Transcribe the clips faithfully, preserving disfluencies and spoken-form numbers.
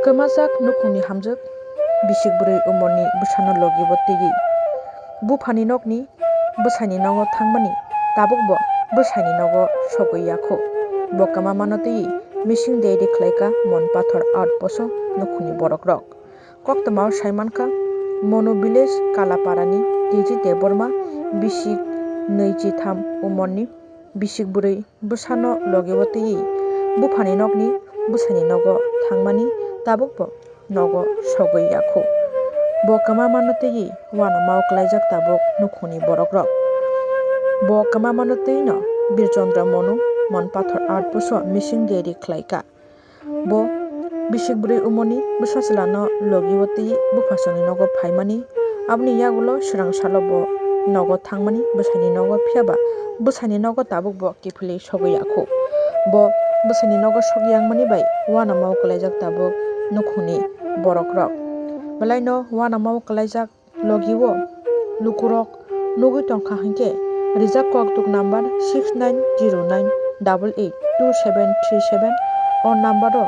Kwmajak nukhungni hamjwk, bisik bwrwi umorni bwsano logibo twiwi buphani nokni bwsaini nogo thangmani tabukbo bwsaini nogo sogwi yakhu. Bo kwma mano twiwi missing diary khlaikha Mon Pathor outpost-o nukhungni borokrok. Koktwmao saimankha, Monu village Kalaparani T G Debbarma bisik nwichitham umorni bisik bwrwi bwsano logibo twiwi buphani nokni bwsaini nogo thangmani tabukbo nogo sogwi yakhu. Bo kwma mano twiwi uanama o kwlaijak tabuk nukhungni borokrok. Bo kwma mano twino Birchandra Monu Mon Pathor outpost-o missing diary khlaikha. Bo bisik bwrwi umorni bwsa chwlano logibo twi buphasongni nogo phaimani. Aboni yagulo swrang salo bo nogo thangmani bwsaini nogo, phiyaba bwsaini nogo tabukbo kiphilwi sogwi yakhu. Bo bwsaini nogo sogwi yangmani bai uanama o kwlaijak tabuk nukhungni borokrok. Belaino uanama o kwlaijak logi o lukurok nugwi tongkha hinkhe rijak kokduk number six nine zero nine double eight two seven three seven o number o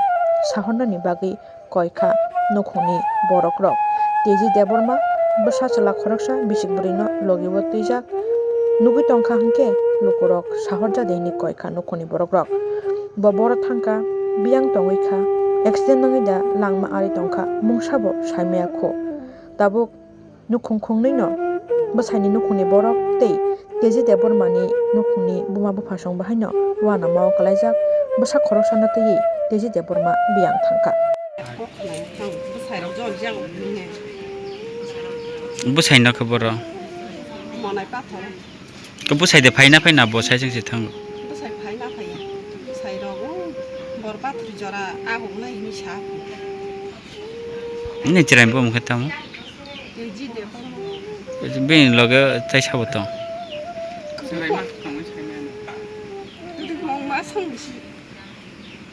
sahornani bagwi koikha nukhungni borokrok. T G Debbarma bwsa chwla khoroksa bisik bwrwino logi o twijak nugwi tongkha hinkhe lukurok sahorjadi hinwi koikha nukhungni borokrok. Bo boro thangkha, biyang tongwi kha, accident wngwi da langma ari tongkha, mungsa bo saimaya khu. Tabuk nukhung khungnwino bwsaini nukhungni borok tei T G Debbarmani nukhungni buma buphasong bahaino uanama o kwlaijak bwsa khoroksano twiwi T G Debbarma biyang thangkha. Bwsaino khe boro. Ko bwsai de phaina phaina bo sai jeng se thango. Bwsai phaina phaiya. Bwsai rogo bor pathri jora ago nai hinwi sa. Ni chirai bo mukhe tamo. T G de. Bini loge tai sabo tong.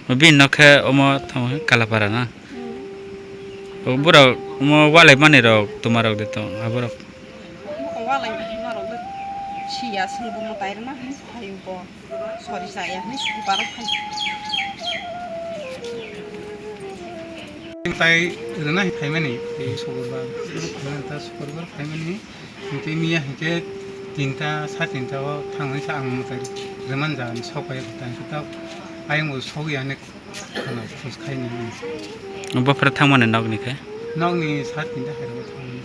Bini nokhe omo tamo Kalapara na. Hmm. O borok omo walai mani rok tuma rok de tong aborok. Walai mani rok de siya sung bo mutai rwna hin phaio bo. Sori chaya hinwi sukubar phai. Tai rwna hin phaimani, tei sukurbar, ta sukurbar phaimani, hinkhe miya hinkhe tinta, sa tinta o thangwi sa ang mwtai rwman jagani sok pai, tang khe ta ayang bo sok yani khana khus khaini. Bwphra thangmani nokni khe? Nokni sa tinta hai rwma thangmani.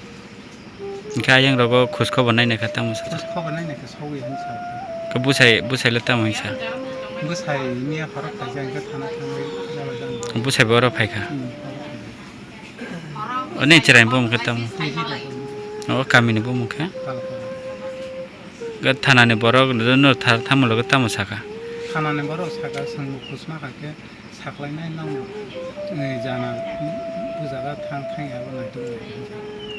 Hingke ayang rogo khus khobor nainai kha tamo sa. Khus khobor nainai kha sogwi hinwi sa. Khe bwsai, bwsai le tamo hinsa? Bwsai miya khorok kaisa hingke thana thangwi jala jang. Bwsai bo oro phai kha? Hmm, oro phai kha. Oni chwrai bumung khe tamo? T G da bumung. O kamini bumung khe? Kalapara. Khe thanani borok no tha-, tamo loge tamo saka? Thanani borok saka, chwng bo khus ma kha khe. Saklainai nang, eh, jana, o jaga thang, thang ya bo naitok nai.